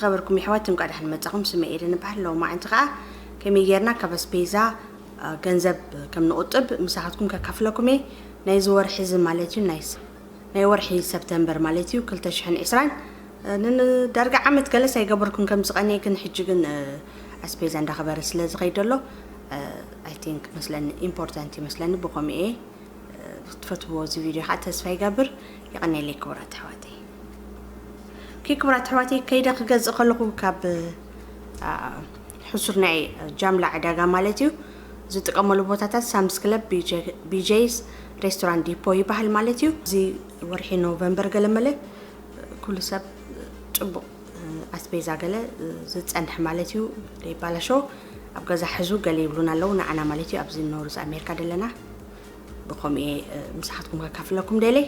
ኸበርኩም የሕዋት፣ እንኳዕ ደሓን መጻኹም። ስመ ኤደን እበሃል። ሎማዓንቲ ኸዓ ከመይ ጌርና ካብ ኣስቤዛ ገንዘብ ከም ንቑጥብ ምሳኻትኩም ከካፍለኩም እየ። ናይዚ ወርሒ እዚ ማለት እዩ፣ ናይ ናይ ወርሒ ሰፕተምበር ማለት እዩ፣ ክልተ ሽሕን ዕስራን። ንዳርጋ ዓመት ገለስ ኣይገበርኩን ከም ዝቐንየ፣ ግን ሕጂ ግን ኣስቤዛ እንዳኸበረ ስለ ዝኸይድ ዘሎ፣ I think መስለኒ፣ ኢምፖርታንት ይመስለኒ። ብኸምኡ እየ ትፈትዎ እዚ ቪድዮ ከዓ ተስፋ ይገብር። ይቐነለይ ክቡራት ኣሕዋተይ። ኦኬ ክቡራት ኣሕዋተይ፣ ከይደ ክገዝእ ከለኹ ካብ ሕሱር ናይ ጃምላ ዕዳጋ ማለት እዩ ዝጥቀመሉ ቦታታት ሳምስ ክለብ፣ ቢጄይስ፣ ሬስቶራንት ዲፖ ይበሃል ማለት እዩ። እዚ ወርሒ ኖቨምበር ገለመለ ኩሉ ሰብ ፅቡቕ ኣስቤዛ ገለ ዝፀንሕ ማለት እዩ። ደይባላሾ ኣብ ገዛ ሕዙ ገለ ይብሉና ኣለዉ፣ ንዓና ማለት እዩ ኣብዚ ኖርዝ ኣሜሪካ ደለና። ብኸምኡ እየ ምሳሓትኩም ከካፍለኩም ደለይ።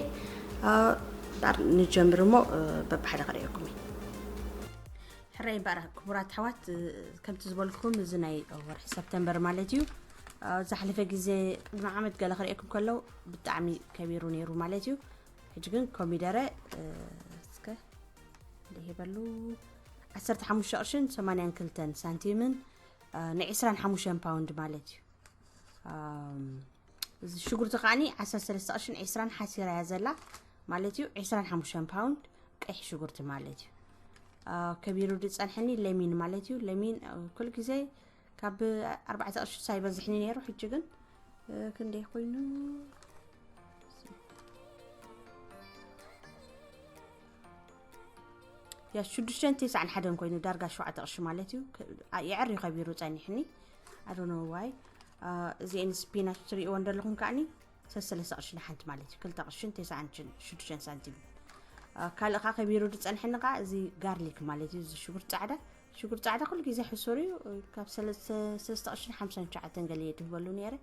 ዳር ንጀምር እሞ በብሓደ ከርእየኩም እየ። ሕራይ እምበኣር ክቡራት ኣሕዋት፣ ከምቲ ዝበልኩም እዚ ናይ ወርሒ ሰፕተምበር ማለት እዩ። ዝሓለፈ ግዜ ቅድሚ ዓመት ገለ ክርእየኩም ከለዉ ብጣዕሚ ከቢሩ ነይሩ ማለት እዩ። ሕጂ ግን ኮሚደረ እስከ ደሂበሉ ዓሰርተ ሓሙሽተ ቅርሽን ሰማንያን ክልተን ሳንቲምን ን ዕስራን ሓሙሽተን ፓውንድ ማለት እዩ። እዚ ሽጉርቲ ከዓኒ ዓሰርተ ሰለስተ ቅርሽን ዕስራን ሓሲራ እያ ዘላ ማለት እዩ። ዕስራን ሓሙሽተን ፓውንድ ቀይሕ ሽጉርቲ ማለት እዩ። ከቢሩ ዝፀንሐኒ ለሚን ማለት እዩ። ለሚን ኩሉ ግዜ ካብ ኣርባዕተ ቅርሺ ሳይበዝሕኒ ነይሩ። ሕጂ ግን ክንደይ ኮይኑ ያ ሽዱሽተን ተስዓን ሓደን ኮይኑ ዳርጋ ሸውዓተ ቅርሺ ማለት እዩ። የዕር እዩ ከቢሩ ፀኒሕኒ። ኣዶኖ ዋይ እዚአን ስፒናች ትሪእዎ እንደለኹም ከዓኒ ሰለስተ ቅርሺ ንሓንቲ ማለት እዩ። ክልተ ቅርሽን ተስዓን ሽዱሽተን ሳንቲም። ካልእ ከዓ ከቢሩ ዝፀንሐኒ ከዓ እዚ ጋርሊክ ማለት እዩ። እዚ ሽጉርቲ ፃዕዳ፣ ሽጉርቲ ፃዕዳ ኩሉ ግዜ ሕሱር እዩ። ካብ ሰለስተ ቅርሽን ሓምሳን ትሽዓተን ገለ እየ ድህበሉ ነይረ።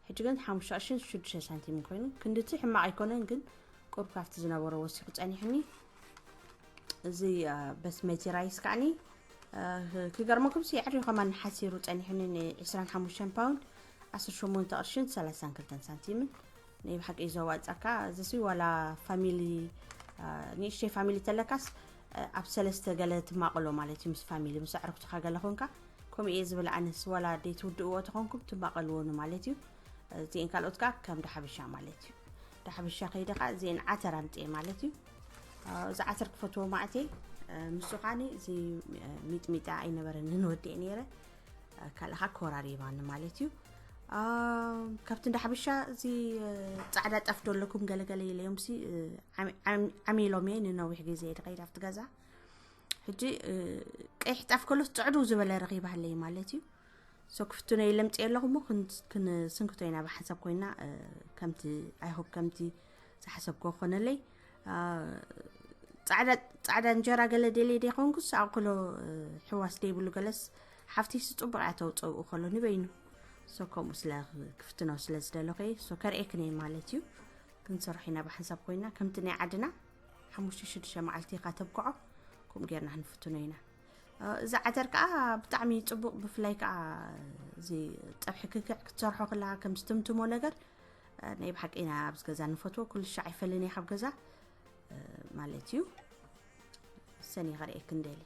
ሕጂ ግን ሓሙሽተ ቅርሽን ሽዱሽተ ሳንቲምን ኮይኑ ክንድቲ ሕማቕ ኣይኮነን፣ ግን ቁሩብ ካብቲ ዝነበሮ ወሲኹ ጸኒሑኒ። እዚ በስመቲ ራይስ ከዓኒ ክገርመኩም ሲ ዕርዩ ከማን ሓሲሩ ጸኒሑኒ፣ ን ዕስራን ሓሙሽተን ፓውንድ ዓሰርተ ሸሞንተ ቅርሽን ሰላሳን ክልተን ሳንቲምን። ናይ ብሓቂ ዘዋጻካ እዚ ሲ ዋላ ፋሚሊ፣ ንእሽተይ ፋሚሊ ተለካስ ኣብ ሰለስተ ገለ ትማቐሎ ማለት እዩ። ምስ ፋሚሊ ምስ ኣዕርክትኻ ገለ ኾንካ ከምኡ እየ ዝብል ኣነስ፣ ዋላ ደይ ትውድእዎ ተኾንኩም ትማቐልዎ ማለት እዩ። እዚአን ካልኦት ከዓ ከም ዳሓብሻ ማለት እዩ። ዳሓብሻ ከይደ ከዓ እዚአን ዓተር ኣምፅኤ ማለት እዩ። እዚ ዓተር ክፈትዎ ማዕተይ ምስ ሱኻኒ እዚ ሚጥሚጣ ኣይነበረንን ወዲኤ ነይረ። ካልእ ከዓ ኮራሪባኒ ማለት እዩ። ካብቲ እንዳሓበሻ እዚ ፃዕዳ ጣፍ ዶ ኣለኩም ገለገለ ኢለዮም ሲ ዓሚሎም እየ ንነዊሕ ግዜ ድኸይድ ኣብቲ ገዛ። ሕጂ ቀይሕ ጣፍ ከሎስ ፅዕዱ ዝበለ ረኺባለይ ማለት እዩ። ሶ ክፍትኖ የለምፅ ኣለኹ እሞ ክንስንክቶ ኢና ብሓንሳብ ኮይና ከምቲ ኣይሆፕ ከምቲ ዝሓሰብኮ ኮነለይ። ፃዕዳ እንጀራ ገለ ደልየ ደይኮንኩስ ኣቕሎ ሕዋስ ደይብሉ ገለስ ሓፍቲስ ፅቡቕ እያ ተውፀውኡ ከሎ ንበይኑ። ሶ ከምኡ ስለ ክፍትኖ ስለ ዝደለኹ እየ። ሶ ከርእየክን እየ ማለት እዩ። ክንሰርሖ ኢና ብሓንሳብ ኮይና ከምቲ ናይ ዓድና ሓሙሽተ ሽዱሽተ መዓልቲ ኢኻ ተብቅዖ። ከምኡ ጌርና ክንፍትኖ ኢና። እዚ ዓተር ከዓ ብጣዕሚ ፅቡቕ፣ ብፍላይ ከዓ እዚ ፀብሒ ክክዕ ክትሰርሖ ከለካ ከም ዝትምትሞ ነገር ናይ ብሓቂ ኢና ኣብዚ ገዛ ንፈትዎ። ኩሉ ሻዕ ይፈልን እየ ካብ ገዛ ማለት እዩ። ሰኒ ከርእየክን ደሊ።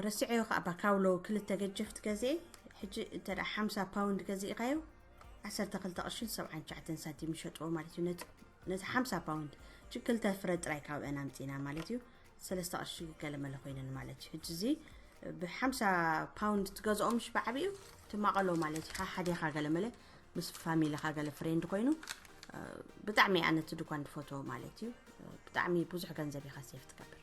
ረስዐዮ ከዓ ባካውሎ ክልተ ገጀፍቲ ገዚኤ። ሕጂ እንተ ሓምሳ ፓውንድ ገዚእካዮ ዓሰርተ ክልተ ቅርሽን ሰብዓን ትሽዓተን ሳንቲም ይሸጥዎ ማለት እዩ። ነቲ ነቲ ሓምሳ ፓውንድ ችክልተ ፍረ ጥራይ ካብአን ኣምፂና ማለት እዩ። ሰለስተ ቅርሺ ገለ መለ ኮይነን ማለት እዩ። ሕጂ እዚ ብሓምሳ ፓውንድ ትገዝኦ ምሽ ብዓብኡ ትማቐሎ ማለት እዩ። ሓሓዴኻ ገለ መለ ምስ ፋሚሊኻ ገለ ፍሬንድ ኮይኑ ብጣዕሚ ኣነ እቲ ድኳን ድፈትዎ ማለት እዩ። ብጣዕሚ ብዙሕ ገንዘብ ኢኻ ሴፍ ትገብር።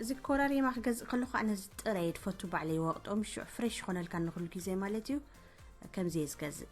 እዚ ኮራሪማ ክገዝእ ከለኹ ኣነ እዚ ጥረ እየ ዝፈቱ ባዕለይ ይወቕጦ ምሽ ፍሬሽ ይኾነልካ ንኩሉ ግዜ ማለት እዩ። ከምዚ እየ ዝገዝእ።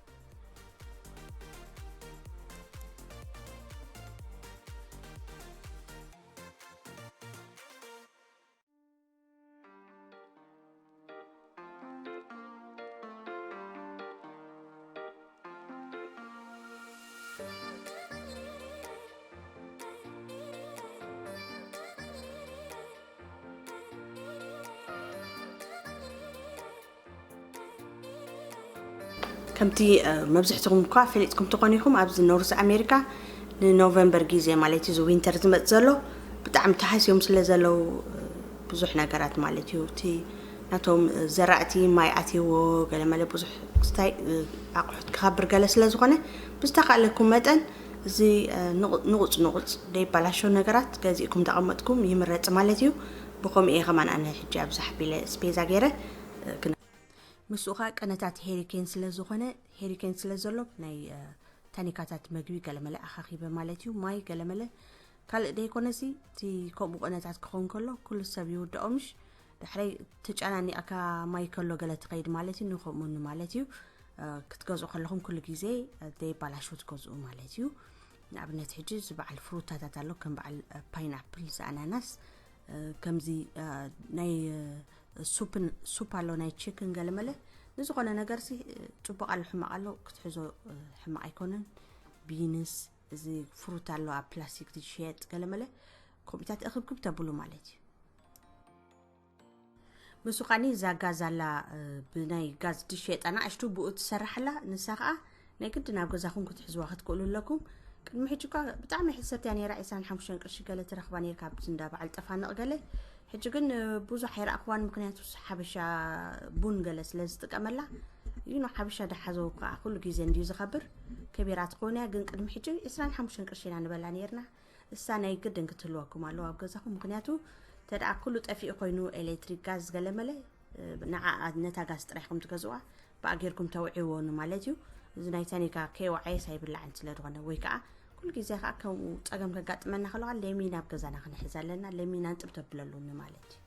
ከምቲ መብዝሕትኹም እኳ ፈሊጥኩም ትኾኑ ኢኹም ኣብዚ ኖርዝ ኣሜሪካ ንኖቨምበር ግዜ ማለት እዩ ዊንተር ዝመፅ ዘሎ ብጣዕሚ ተሃስዮም ስለ ዘለዉ ብዙሕ ነገራት ማለት እዩ እቲ ናቶም ዘራእቲ ማይ ኣትይዎ ገለ መለ ብዙሕ ክስታይ ኣቑሑት ክኸብር ገለ ስለ ዝኾነ ብዝተኻእለኩም መጠን እዚ ንቑፅ ንቑፅ ዘይባላሸው ነገራት ገዚእኩም ተቐመጥኩም ይምረፅ ማለት እዩ። ብኸምኡ እየ ከማን ኣነ ሕጂ ኣብዛሕ ቢለ ስፔዛ ገይረ ምስኡ ከዓ ቅነታት ሄሪኬን ስለ ዝኾነ ሄሪኬን ስለ ዘሎ ናይ ታኒካታት መግቢ ገለመለ ኣኻኺበ ማለት እዩ። ማይ ገለመለ ካልእ ደይኮነሲ እቲ ከምኡ ቅነታት ክኸውን ከሎ ኩሉ ሰብ ይውድኦ ምሽ ድሕረይ ተጨናኒቕካ ማይ ከሎ ገለ ትኸይድ ማለት እዩ። ንከምኡ ማለት እዩ ክትገዝኡ ከለኹም ኩሉ ግዜ ዘይባላሹ ትገዝኡ ማለት እዩ። ንኣብነት ሕጂ እዚ በዓል ፍሩታታት ኣሎ ከም በዓል ፓይናፕል ዝኣናናስ ከምዚ ናይ ሱፕ ኣሎ ናይ ቺክን ገለመለ ንዝኾነ ነገር ሲ ፅቡቅ ኣሎ ሕማቅ ኣሎ ክትሕዞ ሕማቅ ኣይኮነን። ቢንስ እዚ ፍሩት ኣሎ ኣብ ፕላስቲክ ዝሽየጥ ገለመለ ከምኡታት እክብክብ ተብሉ ማለት እዩ። ምስ ኻኒ እዛ ጋዝ ኣላ ብናይ ጋዝ ድሽ የጠና ኣሽቱ ብኡ ትሰርሕ ኣላ ንሳ ኸዓ ናይ ግዲ ናብ ገዛኹም ክትሕዝዋ ክትክእሉ ኣለኩም። ቅድሚ ሕጂ እኳ ብጣዕሚ ሕሰት እያ ነይራ ዕስራን ሓሙሽተን ቅርሺ ገለ ትረኽባ ነይርካ ኣብዚ እንዳ በዓል ጠፋንቕ ገለ። ሕጂ ግን ብዙሕ ኣይረኣኽዋን ምክንያቱ ሓበሻ ቡን ገለ ስለ ዝጥቀመላ እዩ። ሓበሻ ዳሓዘው ከዓ ኩሉ ግዜ እንድዩ ዝኸብር። ከቢራ ትኸውን እያ ግን ቅድሚ ሕጂ ዕስራን ሓሙሽተን ቅርሺ ኢና ንበላ ነይርና። እሳ ናይ ግድን ክትህልወኩም ኣለዎ ኣብ ገዛኹም ምክንያቱ ተደኣ ኩሉ ጠፊኡ ኮይኑ ኤሌክትሪክ ጋዝ ገለመለ ንዓ ነታ ጋዝ ጥራይ ኢኹም ትገዝዋ ብኣ ጌርኩም ተውዕዎ ንማለት እዩ። እዚ ናይ ታኒካ ከይወዓየስ ኣይብላዕን ስለ ዝኾነ ወይ ከዓ ኩሉ ግዜ ከዓ ከምኡ ፀገም ከጋጥመና ከለዋ ለሚ ናብ ገዛና ክንሕዝ ኣለና ለሚ ናንጥብ ተብለሉ ንማለት እዩ።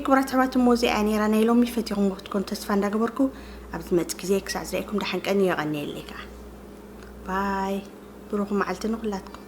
ክቡራት ኣሕዋት፣ እሞ እዚኣ ነይራ ናይ ሎሚ። ፈቲኹም ክትኮኑ ተስፋ እንዳገበርኩ፣ ኣብ ዝመጽእ ግዜ ክሳዕ ዝርእየኩም ደሓን ቀንዩ። የቐንየለይ ከዓ። ባይ። ብሩኽ መዓልቲ ንኹላትኩም።